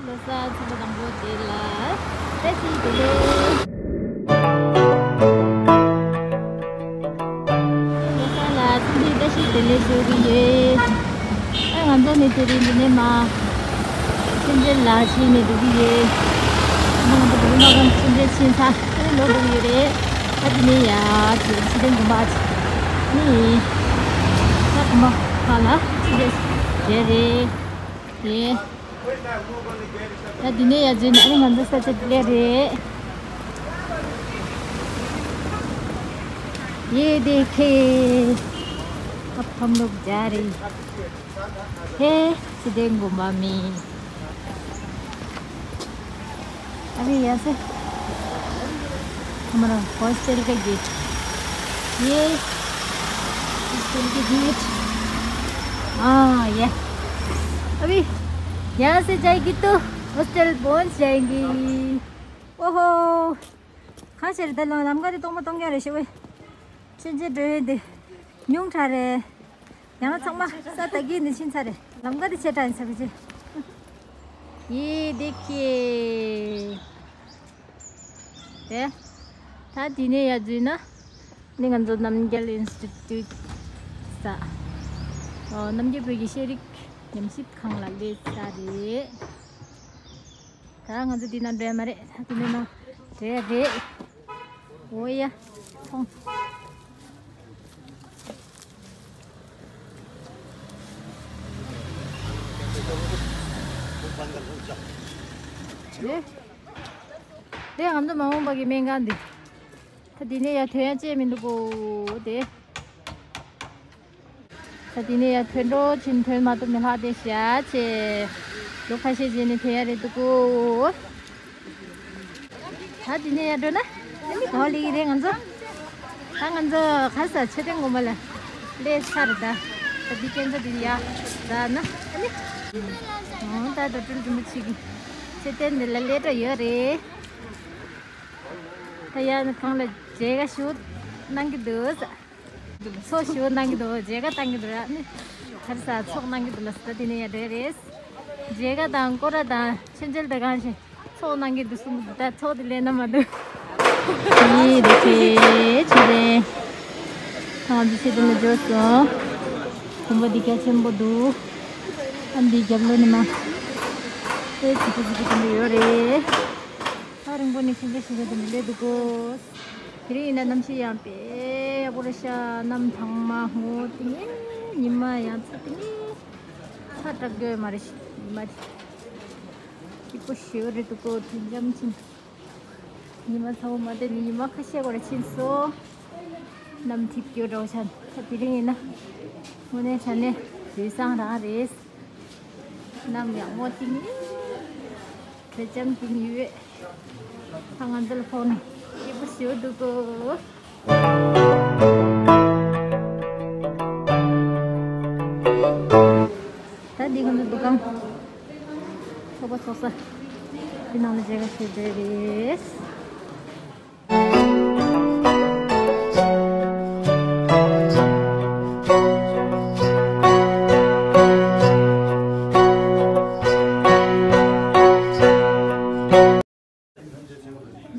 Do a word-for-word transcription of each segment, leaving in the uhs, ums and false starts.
ལོ་གསར་ཚོགས་པ་དང་པོ་དེ་ལ་བཀྲ་ཤིས་བདེ་ལེགས། ལོ་གསར་ལ་འཚམས་འདྲི་བཀྲ་ཤིས་བདེ་ལེགས་ཞུ་གི་ཡོད། ཨ་ང་ཚོ་ནི་དེ་རིང་འདི་ནས་མར་ཆུ་འཛིན་ལ་ཕྱིན་ནས་འགྲོ་གི་ཡོད། ང་ཚོ་བོད་མི་མང་ཆུ་འཛིན་ཕྱིན་ཚར་ཨ་ནི་ལོག་འགྲོ་གི་ཡོད་རེད། ད་འདི་ནས་ཡར་ཆུ་ཆུ་སྟེང་དགོན་པ་ནི་ད་དགོན་པ་ཁག་ལ་ཆུ་འཛིན་རེད་རེད། དེ། ད་འདི་ནས་ཡར་འཛུལ་ན་ཨ་ནི་ང་ཚོ་ས་ཆ་འདི་ལས་རེད། ये देखिए, अब हम लोग जा रहे हैं सीधे गुम्बा में। अभी यहाँ से हमारा हॉस्टल का गेट, ये हॉस्टल के गेट। हाँ, ये अभी यहाँ से जाएगी तो हॉस्टल पहुँच जाएंगी। ओहो, ཁ་ཤས་རེད་ད། ལམ་ཁ་དེ་སྟོང་པ་སྟོང་རྐྱང་རེད་ཤི་བས། ཕྱིན་ཆད་འགྲོ་ཡས་དེ་ཉུང་དྲགས་རེད། ཡང་ན་ཚང་མ་ས་ད་གིན་ནས་ཕྱིན་ཚར་རེད། ལམ་ཁ་དེ་ཆེ་དྲགས་ཡིན་ས་གི་ཅི། ये देखिए, དེ། ད་དེ་ནས་ཡར་འཛུལ་ན་ནི་ང་ཚོ་རྣམ་རྒྱལ་ཨིན་སི་ཊི་ཊུཊ་ས། ཨོ། རྣམ་རྒྱལ་བོད་ཀྱི་ཤེས་རིག་ཉམས་ཞིབ་ཁང་ལ་སླེབས་ས་རེད། ད་ང་ཚོ་འདི་ནང་འགྲོ་ཡ་མ་རེད། ད་འདི་ནང་འགྲོ་ཡ་རེད། འོ་ཡ། ཐོང་། རེད། རེད། ང་ཚོ་མ་འོངས་པ་གི་སྨན་ཁང་འདི། ད་འདི་ནས་ཡར་ཐོན་ཡ་ཅེས་མི་འདུག་གོ་དེ། ད་དེ་ནས་ཡར་ཐོན་འགྲོ་ཕྱིན་ཐོན་མ་ཐུབ་ནས་ལྷག་བསྡད་ཤག་ཆེ། ལོ་ཁ་ཤས་རྗེས་ནས་ཐོན་ཡ་རེད་འདུག་གོ། ད་དེ་ནས་ཡར་འགྲོ་ན་ཨ་ནི་ག་བ་སླེབས་ཀྱི་རེད་ང་ཚོ། ད་ང་ཚོ་ག་ས་མཆོད་རྟེན་དགོན་པ་ལ་སླེབས་ཚར་རེད་ད། ད་འདི་སྐྱེལ་འདྲ་འདི་ཡར་འཛེགས་ན་ཨ་ནི། འོ་ད་རྡོ་གྲུབ་རིན་པོ་ཆེ་གི་མཆོད་རྟེན་འདི་ལ་སླེབས་འགྲོ་ཡོད་རེད། ད་ཡར་ནི་ཁང་ལ་མཇལ་ཁ་ཞུ་གནང་གི་འདུག་ས། ཚོགས་ཞུ་གནང་གི་འདུག་མཇལ་ཁ་བཏང་གི་འདུག་ར་ནི། ག་རེ་ཟ་ཚོགས་གནང་གི་འདུག་ལ་ས་ད་དེ་ནས་ཡར་འགྲོ་རེད། མཇལ་ཁ་དང་སྐོར་ར་དང་མཆོད་མཇལ་དང་གང་ཞིག་ཚོགས་གནང་གི་འདུག་གསུངས་འདུག་ད་ཚོགས་དེ་ལེན་ན་མ་འདུག་ཡིན་རེད་ཆེ་ཆེ་རེད། ང་ཚོ་ཆེ་དེ་ནས་འབྱོར་སོང་། དགོན་པ་འདི་རྒྱ་ཆེན་པོ་འདུག་ཨ་འདི་རྒྱབ་ལོགས་ནས་མ། ཨེ་ཙི་ཙི་ཙི་ཙི་འདི་ཡོད་རེད། ཐག་རིང་པོ་ནས་ཁྱིམ་ཚང་ཞིག་ལ་འདི་འདྲ་སླེབས་འདུག་གོ། དེ་རིང་ཡིན་ན་གནམ་གཤིས་ཡང་དཔེ་ཡག་པོ་རེད་ཤག་གནམ་དྭངས་མ་སྔོ་ཏིང་ངེ་ཉི་མ་ཡང་ཚ་ཏིང་ངེ། ཚ་དྲག་རྒྱུ་ཡོད་མ་རེད་ཤག་ཉི་མ་དེ། སྐྱིད་པོ་ཞེ་པོ་རེད་འདུག་གོ་དུས་འཇམ་ཕྱིན། ཉི་མ་ཚ་པོ་མ་བསྡད་ནས་ཉི་མ་ཁ་ཤས་སྐོར་ཕྱིན་སོང་། གནམ་འཐིབས་རྒྱུ་འདྲ་བོ་ཆགས་ད་དེ་རིང་ཡིན་ན། དངོས་གནས་བྱས་ནས་དུས་བཟང་རང་རེད། གནམ་ཡང་སྔོ་ཏིང་ངེ། དྲོད་འཇམ་ཏིང་ངེ་ཡོད། ད་ང་ཚོ་ལ་ཕོག་ནས་སྐྱིད་པོ་ཞེ་པོ་འདུག་གོ། ད་འདི་ང་ཚོ་འདུ་ཁང་། ཚོགས་པ་ཚོགས་ས། འདི་ནང་ལ་མཇལ་ཁ་ཞུ་འདོད་རེད།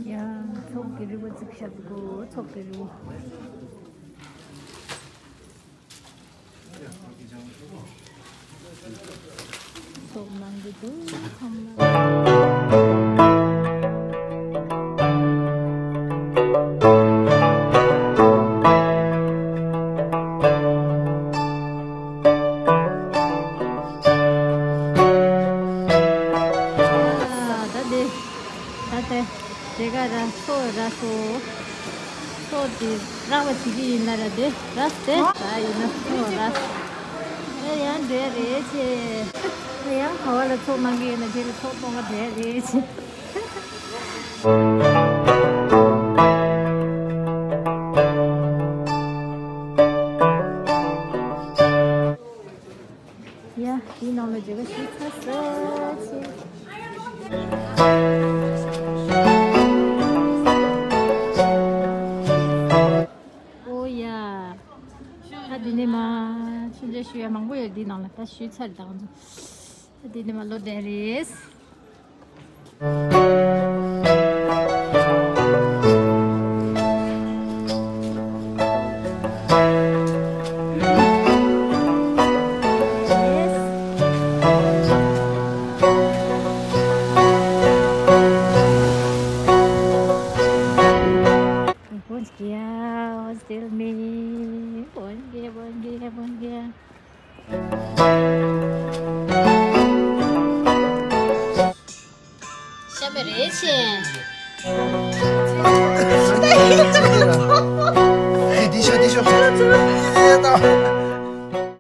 ཡ། ཚོགས་ཀྱི་རི་བོ་བརྩིགས་ཤག་གོ་ཚོགས་ཀྱི་རི་བོ། ཚོགས་གནང་གི་འདུག་ཚང་མ། ད་དེ། ད་དེ། དེ་ག་ར་སོ་ར་སོ། སོ་དེ་རག་པ་བྱེད་ཀྱི་ཡིན་ལ་ར་དེ་ར་སྟེ། ད་ཡིན་ན་སོ་ར། ཨེ་ཡང་འདྲེ་རེད་ཆེ། ཨེ་ཡང་ག་བ་ལ་ཚོགས་གནང་གི་ཡོད་ན་དེ་ལ་ཚོགས་གཏོང་ག་འདྲེ་རེད་ཆེ། ཡ། དེའི་ནང་ལ་མཇལ་ཁ་ཞུས་ཚར་སོང་ཆེ། ཨོ་ཡ། ད་འདི་ནས་མ་ཆུ་མཇལ་ཞུ་ཡ་མང་པོ་ཡོད་འདིའི་ནང་ལ་ད་ཞུས་ཚར་ད་ང་ཚོ། ད་འདི་ནས་མ་ལོ་བསྡད་རེད། Bom dia, hostel me. Bom dia, bom dia, bom dia. ཤ་མེད་རེད་ཆེ།